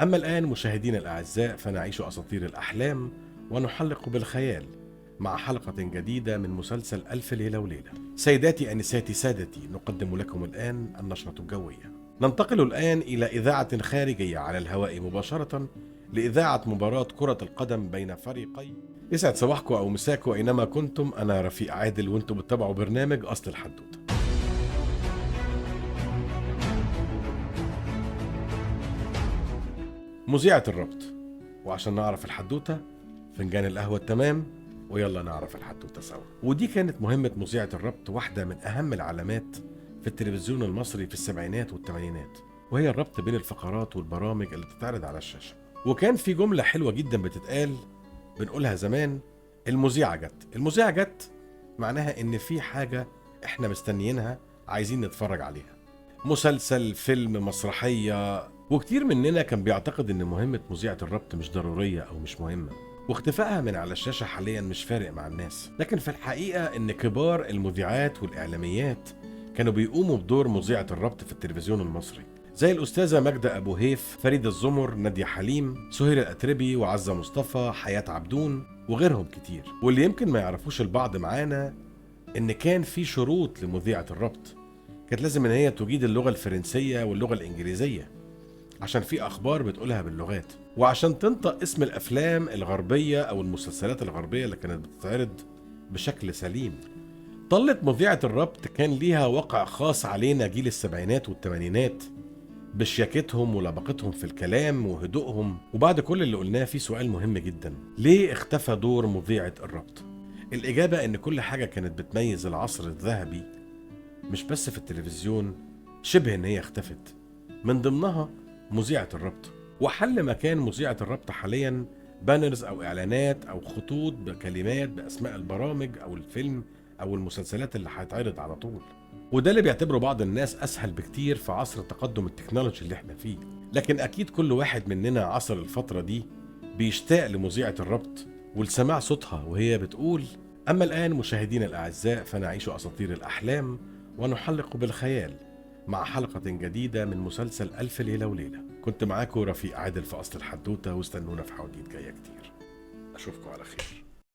أما الآن مشاهدينا الأعزاء فنعيش أساطير الأحلام ونحلق بالخيال مع حلقة جديدة من مسلسل ألف ليلة وليلة. سيداتي أنساتي سادتي، نقدم لكم الآن النشرة الجوية. ننتقل الآن إلى إذاعة خارجية على الهواء مباشرة لإذاعة مباراة كرة القدم بين فريقي. يسعد صباحكم أو مساكم أينما كنتم، أنا رفيق عادل وأنتم بتتابعوا برنامج أصل الحدوتة. مذيعة الربط، وعشان نعرف الحدوتة فنجان القهوة التمام، ويلا نعرف الحدوتة سوا. ودي كانت مهمة مذيعة الربط، واحدة من أهم العلامات في التلفزيون المصري في السبعينات والثمانينات، وهي الربط بين الفقرات والبرامج اللي بتتعرض على الشاشة. وكان في جملة حلوة جدا بتتقال بنقولها زمان، المذيعة جت. المذيعة جت معناها إن في حاجة إحنا مستنيينها عايزين نتفرج عليها، مسلسل، فيلم، مسرحية. وكتير مننا كان بيعتقد إن مهمة مذيعة الربط مش ضرورية أو مش مهمة، واختفائها من على الشاشة حاليا مش فارق مع الناس. لكن في الحقيقة إن كبار المذيعات والإعلاميات كانوا بيقوموا بدور مذيعة الربط في التلفزيون المصري، زي الأستاذة ماجدة أبو هيف، فريدة الزمر، نادية حليم، سهير الأتربي، وعزة مصطفى، حياة عبدون، وغيرهم كتير. واللي يمكن ما يعرفوش البعض معانا إن كان في شروط لمذيعة الربط، كانت لازم إن هي تجيد اللغة الفرنسية واللغة الإنجليزية عشان في أخبار بتقولها باللغات، وعشان تنطق اسم الأفلام الغربية أو المسلسلات الغربية اللي كانت بتتعرض بشكل سليم. طلت مذيعة الربط كان ليها وقع خاص علينا جيل السبعينات والثمانينات، بشياكتهم ولباقتهم في الكلام وهدوءهم. وبعد كل اللي قلناه في سؤال مهم جدا، ليه اختفى دور مذيعة الربط؟ الإجابة إن كل حاجة كانت بتميز العصر الذهبي مش بس في التلفزيون شبه إن هي اختفت، من ضمنها مذيعة الربط. وحل مكان مذيعة الربط حاليا بانرز أو إعلانات أو خطوط بكلمات بأسماء البرامج أو الفيلم أو المسلسلات اللي هيتعرض على طول. وده اللي بيعتبره بعض الناس أسهل بكتير في عصر التقدم التكنولوجي اللي احنا فيه. لكن أكيد كل واحد مننا عصر الفترة دي بيشتاق لمذيعة الربط ولسماع صوتها وهي بتقول: أما الآن مشاهدينا الأعزاء فنعيش أساطير الأحلام ونحلق بالخيال مع حلقة جديدة من مسلسل ألف ليلة وليلة. كنت معاكم رفيق عادل في أصل الحدوتة، واستنونا في حواديت جاية كتير. أشوفكم على خير.